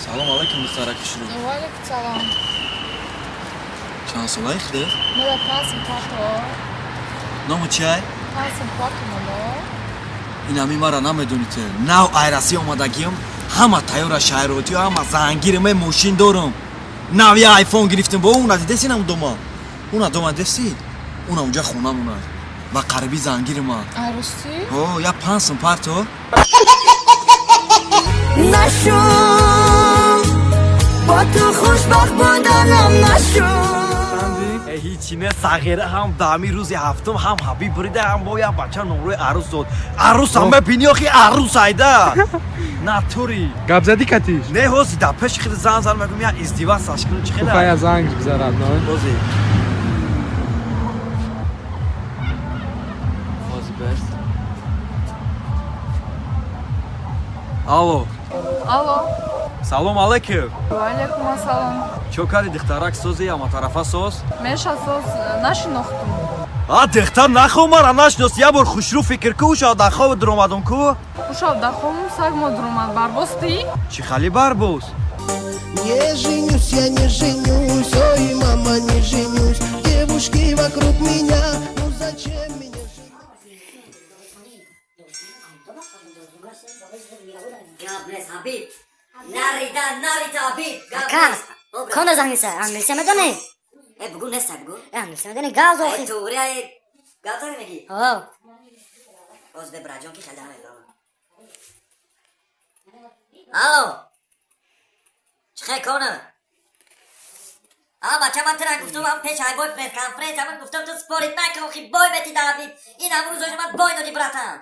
Салом алейкум, духтараки шурӯ. Ва алейкум салом. Чанд солаи худат? Мада пансим парто. Ному чиай? Пансим парто мало. Ин ҳами мара намедоните. Нав айрасӣ омадагиам, ҳама тайёра шаҳротиё, ҳама зангирам, мошин дорам. Нав я айфон гирифтем, бо уна дидеси нам дома? Уна дома дидеси? Уна унҷа хонамона. Ба қариби зангирма. Айросӣ? О, я пансим парто. Нашуд, бо ту хушбахт буданам нашуд. Ҳичи не, сағира ҳам дами рӯзи ҳафтум ҳам ҳабиб бурида, ҳам бо як бача номрои арӯс дод. Арӯсам мебини, охи арӯс айда натури. Гап задӣ катиш? Не, ҳози дар пеши хиди зан зан мегӯм, я издивасаш кунам, чи хела. Хуфая занг бизарад, но? Ҳози. Ҳози бест. Алло. Алло. Салом алейкум. Ва алейкум ассалом. Чо карди, духтарак, сози ҳаматарафа соз? Меша соз, нашинохтум. А, духтар, нахо мара нашинос, як бор хушрӯ фикр ку, ушав дар хоб дуромадум ку? Ушав дар хобум саг мо дуромад, барбости? Чӣ хали барбос? Не женюсь, я не женюсь, ой, мама, не женюсь. Девушки вокруг меня, ну зачем меня женить? Ҳабиб, нарида, нарида, Ҳабиб. Ака, кон аз англиса? Англиса медонӣ? Э, бугу неста, бугу. Э, англиса медонӣ, гав зохи. Э, туғри, э, гав зани мегӣ? Ҳо. Боз бе браҷон ки хеле намефаҳмам. Алло. Чӣ хел кона? А, бача, ман тира гуфтум, ам пеш ай бой пресс конференс, ам гуфтум ту спорит накун, хи бой мети да Ҳабиб. Ин ҳамун рӯзои ман бой доди, братан.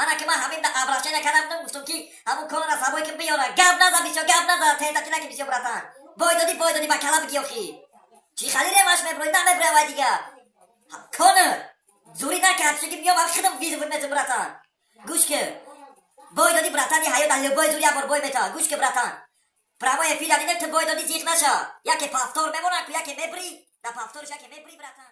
Ана ки ман ҳамин обращение кардам, гуфтум ки ҳамун корро сабой ки биёра. Гап наза бисёр, гап наза, тентати наки бисёр, братан. Бой додӣ, бой додӣ, ба кала бигӣ охи. Чӣ хали ремаш меброи, намеброи вай дига. Кона, зурӣ накард, чунки миём ам хидм визу метум, братан. Гӯш ки. Бой додӣ, братан, и ҳаёт дар любой зур як бор бой мета. Гӯш ки, братан. Прямой эфир дидем, ту бой додӣ, зиқ наша. Яке повтор мемонад ку, яке мебрӣ. Дар повторш яке мебрӣ, братан.